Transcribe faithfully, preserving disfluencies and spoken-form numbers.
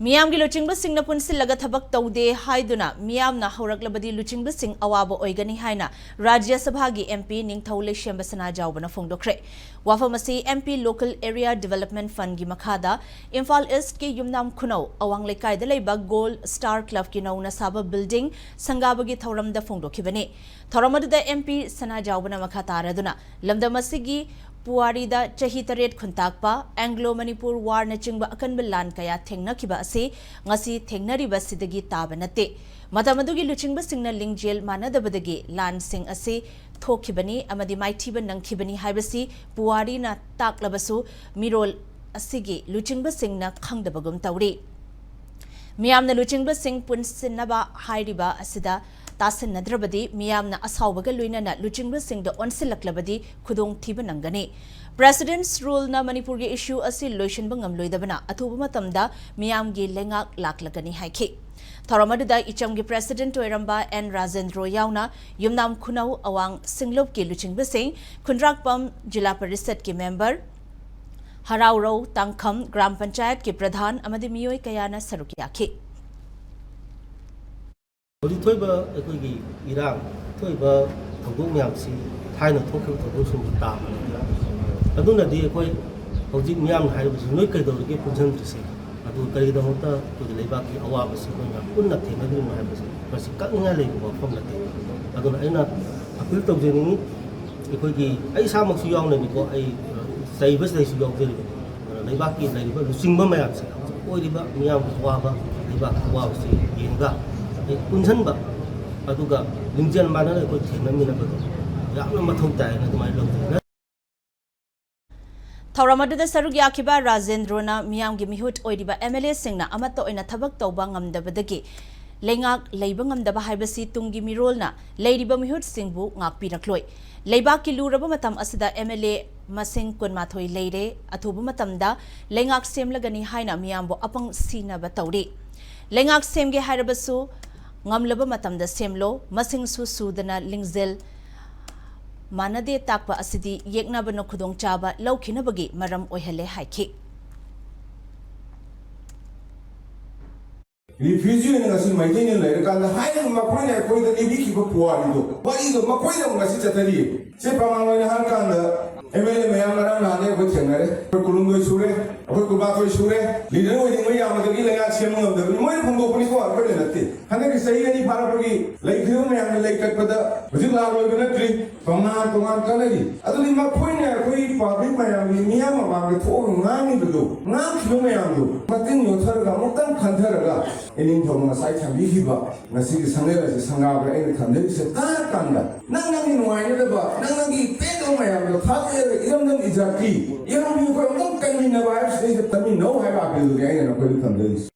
ꯃꯤꯌꯥꯝꯒꯤ ꯂꯨꯆꯤꯡꯕꯁꯤꯡꯅ ꯄꯨꯟꯁꯤꯜꯂꯒ ꯊꯕꯛ ꯇꯧꯗꯦ ꯍꯥꯏꯗꯨꯅ ꯃꯤꯌꯥꯝꯅ ꯍꯧꯔꯛꯂꯕꯗꯤ ꯂꯨꯆꯤꯡꯕꯁꯤꯡ ꯑꯋꯥꯕ ꯑꯣꯏꯒꯅꯤ ꯍꯥꯏꯅ ꯔꯥꯖ꯭ꯌ ꯁꯚꯥꯒꯤ MP ꯅꯤꯡꯊꯧ ꯂꯩꯁꯦꯝꯕ ꯁꯅꯥꯖꯥꯎꯕꯅ ꯐꯣꯡꯗꯣꯛꯈ꯭ꯔꯦ꯫ ꯋꯥꯐꯝ ꯑꯁꯤ MP Local Area Development Fundꯒꯤ ꯃꯈꯥꯗ ꯏꯝꯐꯥꯜ Eastꯀꯤ ꯌꯨꯝꯅꯥꯝ ꯈꯨꯅꯧ ꯑꯋꯥꯡ ꯂꯩꯀꯥꯏꯗ ꯂꯩꯕ Gold Star Clubꯀꯤ ꯅꯧꯅ ꯁꯥꯕ building ꯁꯪꯒꯥꯕꯒꯤ ꯊꯧꯔꯝꯗ ꯐꯣꯡꯗꯣꯛꯈꯤꯕꯅꯤ꯫ ꯊꯧꯔꯝ ꯑꯗꯨꯗ MP ꯁꯅꯥꯖꯥꯎꯕꯅ ꯃꯈꯥ ꯇꯥꯔꯗꯨꯅ ꯂꯝꯗꯝ ꯑꯁꯤꯒꯤ ꯄꯨꯋꯥꯔꯤꯗ ꯆꯍꯤ ꯇꯔꯦꯠ ꯈꯨꯟꯇꯥꯛꯄ Anglo Manipur Warꯅꯆꯤꯡꯕ ꯑꯀꯟꯕ ꯂꯥꯟ ꯀꯌꯥ ꯊꯦꯡꯅꯈꯤꯕ ꯑꯁꯤ ꯉꯁꯤ ꯊꯦꯡꯅꯔꯤꯕꯁꯤꯗꯒꯤ ꯇꯥꯕ ꯅꯠꯇꯦ꯫ ꯃꯇꯝ ꯑꯗꯨꯒꯤ ꯂꯨꯆꯤꯡꯕꯁꯤꯡꯅ ꯂꯤꯡꯖꯦꯜ ꯃꯥꯟꯅꯗꯕꯗꯒꯤ ꯂꯥꯟꯁꯤꯡ ꯑꯁꯤ ꯊꯣꯛꯈꯤꯕꯅꯤ ꯑꯃꯗꯤ ꯃꯥꯏꯊꯤꯕ ꯅꯪꯈꯤꯕꯅꯤ ꯍꯥꯏꯕꯁꯤ ꯄꯨꯋꯥꯔꯤꯅ ꯇꯥꯛꯂꯕꯁꯨ ꯃꯤꯔꯣꯜ ꯑꯁꯤꯒꯤ ꯂꯨꯆꯤꯡꯕꯁꯤꯡꯅ ꯈꯪꯗꯕꯒꯨꯝ ꯇꯧꯔꯤ꯫ ꯃꯤꯌꯥꯝꯅ ꯂꯨꯆꯤꯡꯕꯁꯤꯡ ꯄꯨꯟꯁꯤꯟꯅꯕ ꯍꯥꯏꯔꯤꯕ ꯑꯁꯤꯗ ꯇꯥꯁꯤꯟꯅꯗ꯭ꯔꯕꯗꯤ ꯃꯤꯌꯥꯝꯅ ꯑꯁꯥꯎꯕꯒ ꯂꯣꯏꯅꯅ ꯂꯨꯆꯤꯡꯕꯁꯤꯡꯗ ꯑꯣꯟꯁꯤꯜꯂꯛꯂꯕꯗꯤ ꯈꯨꯗꯣꯡꯊꯤꯕ ꯅꯪꯒꯅꯤ꯫ President's Ruleꯅ ꯃꯅꯤꯄꯨꯔꯒꯤ issue ꯑꯁꯤ ꯂꯣꯏꯁꯤꯟꯕ ꯉꯝꯂꯣꯏꯗꯕꯅ ꯑꯊꯨꯕ ꯃꯇꯝꯗ ꯃꯤꯌꯥꯝꯒꯤ ꯂꯩꯉꯥꯛ ꯂꯥꯛꯂꯒꯅꯤ ꯍꯥꯏꯈꯤ꯫ ꯊꯧꯔꯝ ꯑꯗꯨꯗ ꯏꯆꯝꯒꯤ President ꯑꯣꯏꯔꯝꯕ N ꯔꯥꯖꯦꯟꯗ꯭ꯔꯣ ꯌꯥꯎꯅ ꯌꯨꯝꯅꯥꯝ ꯈꯨꯅꯧ ꯑꯋꯥꯡ ꯁꯤꯡꯂꯨꯞꯀꯤ ꯂꯨꯆꯤꯡꯕꯁꯤꯡ, ꯈꯨꯟꯗ꯭ꯔꯥꯛꯄꯝ ꯖꯤꯂꯥ ꯄꯔꯤꯁꯠꯀꯤ member, ꯍꯔꯥꯎꯔꯧ ꯇꯥꯡꯈꯝ ꯒ꯭ꯔꯥꯝ ꯄꯟꯆꯥꯌꯠꯀꯤ ꯄ꯭ꯔꯙꯥꯟ ꯑꯃꯗꯤ ꯃꯤꯑꯣꯏ ꯀꯌꯥꯅ ꯁꯔꯨꯛ ꯌꯥꯈꯤ꯫ ꯍꯧꯖꯤꯛ ꯊꯣꯛꯏꯕ ꯑꯩꯈꯣꯏꯒꯤ ꯏꯔꯥꯡ, ꯊꯣꯛꯏꯕ ꯊꯧꯗꯣꯛ ꯃꯌꯥꯝꯁꯤ ꯊꯥꯏꯅ ꯊꯣꯛꯈꯤꯕ ꯊꯧꯗꯣꯛꯁꯤꯡꯗꯨ ꯇꯥꯕ ꯅꯠꯇꯦ꯫ ꯑꯗꯨꯅꯗꯤ ꯑꯩꯈꯣꯏ ꯍꯧꯖꯤꯛ ꯃꯤꯌꯥꯝꯅ ꯍꯥꯏꯔꯤꯕꯁꯤ ꯅꯣꯏ ꯀꯩꯗꯧꯔꯤꯒꯦ ꯄꯨꯟꯁꯤꯟꯗ꯭ꯔꯤꯁꯦ? ꯑꯗꯨ ꯀꯔꯤꯒꯤꯗꯃꯛꯇ ꯑꯩꯈꯣꯏꯒꯤ ꯂꯩꯕꯥꯛꯀꯤ ꯑꯋꯥꯕꯁꯤ ꯑꯩꯈꯣꯏ ꯃꯌꯥꯝ ꯄꯨꯟꯅ ꯊꯦꯡꯅꯗ꯭ꯔꯤꯅꯣ ꯍꯥꯏꯕꯁꯤ ꯃꯁꯤ ꯀꯛꯅꯤꯡꯉꯥꯏ ꯂꯩꯕ ꯋꯥꯐꯝ ꯅꯠꯇꯦ꯫ ꯑꯗꯨꯅ ꯑꯩꯅ appeal ꯇꯧꯖꯅꯤꯡꯉꯤ, ꯑꯩꯈꯣꯏꯒꯤ, ꯑꯩ ꯏꯁꯥꯃꯛꯁꯨ ꯌꯥꯎꯅꯅꯤꯀꯣ, ꯑꯩ, ꯑ, ꯆꯩꯕꯁꯤꯗꯩꯁꯨ ꯌꯥꯎꯖꯔꯤꯕꯅꯤ꯫ ꯑꯗꯨꯅ ꯂꯩꯕꯥꯛꯀꯤ ꯂꯩꯔꯤꯕ ꯂꯨꯆꯤꯡꯕ ꯃꯌꯥꯝꯁꯦ, ꯍꯧꯖꯤꯛ ꯑꯣꯏꯔꯤꯕ ꯃꯤꯌꯥꯝꯒꯤ ꯑꯋꯥꯕ, ꯂꯩꯕꯥꯛꯀꯤ ꯑꯋꯥꯕꯁꯤ ꯌꯦꯡꯉꯒ ꯑꯩ ꯄꯨꯟꯁꯤꯟꯕ, ꯑꯗꯨꯒ ꯂꯤꯡꯖꯦꯜ ꯃꯥꯟꯅꯅ ꯑꯩꯈꯣꯏ ꯊꯦꯡꯅꯃꯤꯟꯅꯕꯗꯣ ꯌꯥꯝꯅ ꯃꯊꯧ ꯇꯥꯏꯅ ꯑꯗꯨꯃꯥꯏꯅ ꯂꯧꯖꯩ꯫ ꯊꯧꯔꯝ ꯑꯗꯨꯗ ꯁꯔꯨꯛ ꯌꯥꯈꯤꯕ ꯔꯥꯖꯦꯟꯗ꯭ꯔꯣꯅ ꯃꯤꯌꯥꯝꯒꯤ ꯃꯤꯍꯨꯠ ꯑꯣꯏꯔꯤꯕ MLAꯁꯤꯡꯅ ꯑꯃꯠꯇ ꯑꯣꯏꯅ ꯊꯕꯛ ꯇꯧꯕ ꯉꯝꯗꯕꯗꯒꯤ ꯂꯩꯉꯥꯛ ꯂꯩꯕ ꯉꯝꯗꯕ ꯍꯥꯏꯕꯁꯤ ꯇꯨꯡꯒꯤ ꯃꯤꯔꯣꯜꯅ ꯂꯩꯔꯤꯕ ꯃꯤꯍꯨꯠꯁꯤꯡꯕꯨ ꯉꯥꯛꯄꯤꯔꯛꯂꯣꯏ꯫ ꯂꯩꯕꯥꯛꯀꯤ ꯂꯨꯔꯕ ꯃꯇꯝ ꯑꯁꯤꯗ MLA ꯃꯁꯤꯡ ꯀꯨꯟꯃꯥꯊꯣꯏ ꯂꯩꯔꯦ꯫ ꯑꯊꯨꯕ ꯃꯇꯝꯗ ꯂꯩꯉꯥꯛ ꯁꯦꯝꯂꯒꯅꯤ ꯍꯥꯏꯅ ꯃꯤꯌꯥꯝꯕꯨ ꯑꯄꯪ ꯁꯤꯅꯕ ꯇꯧꯔꯤ꯫ ꯂꯩꯉꯥꯛ ꯁꯦꯝꯒꯦ ꯍꯥꯏꯔꯕꯁꯨ ꯉꯝꯂꯕ ꯃꯇꯝꯗ ꯁꯦꯝꯂꯣ꯫ ꯃꯁꯤꯡꯁꯨ ꯁꯨꯗꯅ ꯂꯤꯡꯖꯦꯜ ꯃꯥꯟꯅꯗꯦ ꯇꯥꯛꯄ ꯑꯁꯤꯗꯤ ꯌꯦꯛꯅꯕꯅ ꯈꯨꯗꯣꯡꯆꯥꯕ ꯂꯧꯈꯤꯅꯕꯒꯤ ꯃꯔꯝ ꯑꯣꯏꯍꯜꯂꯦ ꯍꯥꯏꯈꯤ꯫ ꯔꯤꯐ꯭ꯌꯨꯖꯤ ꯑꯣꯏꯅ ꯉꯁꯤ ꯃꯩꯇꯩꯅ ꯂꯩꯔꯀꯥꯟꯗ ꯍꯥꯏꯔꯤꯕ ꯃꯈꯣꯏꯅ ꯑꯩꯈꯣꯏꯗ ꯂꯤꯕꯤꯈꯤꯕ ꯄꯨꯋꯥꯔꯤꯗꯣ, ꯋꯥꯔꯤꯗꯣ ꯃꯈꯣꯏꯅ ꯑꯃꯨꯛ ꯉꯁꯤ ꯆꯠꯊꯔꯤ꯫ ꯁꯤ ꯄ꯭ꯔꯃꯥꯟ ꯑꯣꯏꯅ ꯍꯥꯏꯔꯀꯥꯟꯗ ꯑꯦꯝ ꯑꯦꯜ ꯑꯦ ꯃꯌꯥꯝ ꯉꯔꯥꯡ ꯅꯍꯥꯟꯗꯩ ꯑꯩꯈꯣꯏ ꯊꯦꯡꯅꯔꯦ꯫ ꯑꯩꯈꯣꯏ ꯀꯨꯟꯍꯨꯝꯗꯣꯏ ꯁꯨꯔꯦ, ꯑꯩꯈꯣꯏ ꯀꯨꯟꯃꯥꯊꯣꯏ ꯁꯨꯔꯦ꯫ ꯂꯤꯗꯔ ꯑꯣꯏꯅꯤꯡꯕ ꯌꯥꯝꯕꯗꯒꯤ ꯂꯩꯉꯥꯛ ꯁꯦꯝꯕ ꯉꯝꯗꯕꯅꯤ꯫ ꯃꯣꯏꯅ ꯐꯣꯡꯗꯣꯛꯄꯅꯤꯀꯣ, ꯑꯩꯈꯣꯏꯅ ꯅꯠꯇꯦ꯫ ꯍꯟꯗꯛꯀꯤ ꯆꯍꯤ ꯑꯅꯤ ꯐꯥꯔꯛꯄꯒꯤ ꯂꯩꯈꯤꯗꯕ ꯃꯌꯥꯝꯅ ꯂꯩ ꯀꯠꯄꯗ ꯍꯧꯖꯤꯛ ꯂꯥꯜ ꯑꯣꯏꯕ ꯅꯠꯇ꯭ꯔꯤ꯫ ꯇꯣꯉꯥꯟ ꯇꯣꯉꯥꯟ ꯀꯥꯟꯅꯔꯤ꯫ ꯑꯗꯨꯗꯤ ꯃꯈꯣꯏꯅ ꯑꯩꯈꯣꯏ ꯄꯥꯕ꯭ꯂꯤꯛ ꯃꯌꯥꯝꯒꯤ ꯃꯤꯌꯥꯝ ꯃꯃꯥꯡꯗ ꯊꯣꯛꯑꯒ ꯉꯥꯡꯉꯤꯕꯗꯣ, ꯉꯥꯡꯈꯤꯕ ꯃꯌꯥꯝꯗꯣ ꯃꯇꯤꯟ ꯌꯣꯠꯊꯔꯒ ꯑꯃꯨꯛꯇꯪ ꯈꯟꯊꯔꯒ ꯏꯅꯤꯡꯊꯧꯅ ꯉꯁꯥꯏ ꯊꯝꯕꯤꯈꯤꯕ ꯉꯁꯤꯒꯤ ꯁꯪꯂꯦꯟ ꯑꯁꯤ ꯁꯪꯒꯥꯕꯗ ꯑꯩꯅ ꯊꯝꯖꯔꯤꯁꯦ ꯇꯥꯔꯀꯥꯟꯗ ꯅꯪ ꯅꯪꯒꯤ ꯅꯨꯡꯉꯥꯏꯅꯗꯕ, ꯅꯪ ꯅꯪꯒꯤ ꯄꯦꯟꯗꯕ ꯃꯌꯥꯝꯗꯣ ꯊꯥꯗꯣꯛꯑꯒ ꯏꯔꯝꯗꯝ ꯏꯖꯥꯇꯤ, ꯏꯔꯝ ꯑꯩꯈꯣꯏ ꯑꯃꯨꯛꯇꯪ ꯀꯟꯃꯤꯟꯅꯕ ꯍꯥꯏꯕꯁꯤꯗꯩꯗ ꯀꯟꯃꯤꯟꯅꯧ ꯍꯥꯏꯕ ꯑꯥꯄꯤꯜꯗꯨꯅꯤ ꯑꯩꯅ ꯅꯈꯣꯏꯗ ꯊꯝꯖꯔꯤꯁꯦ꯫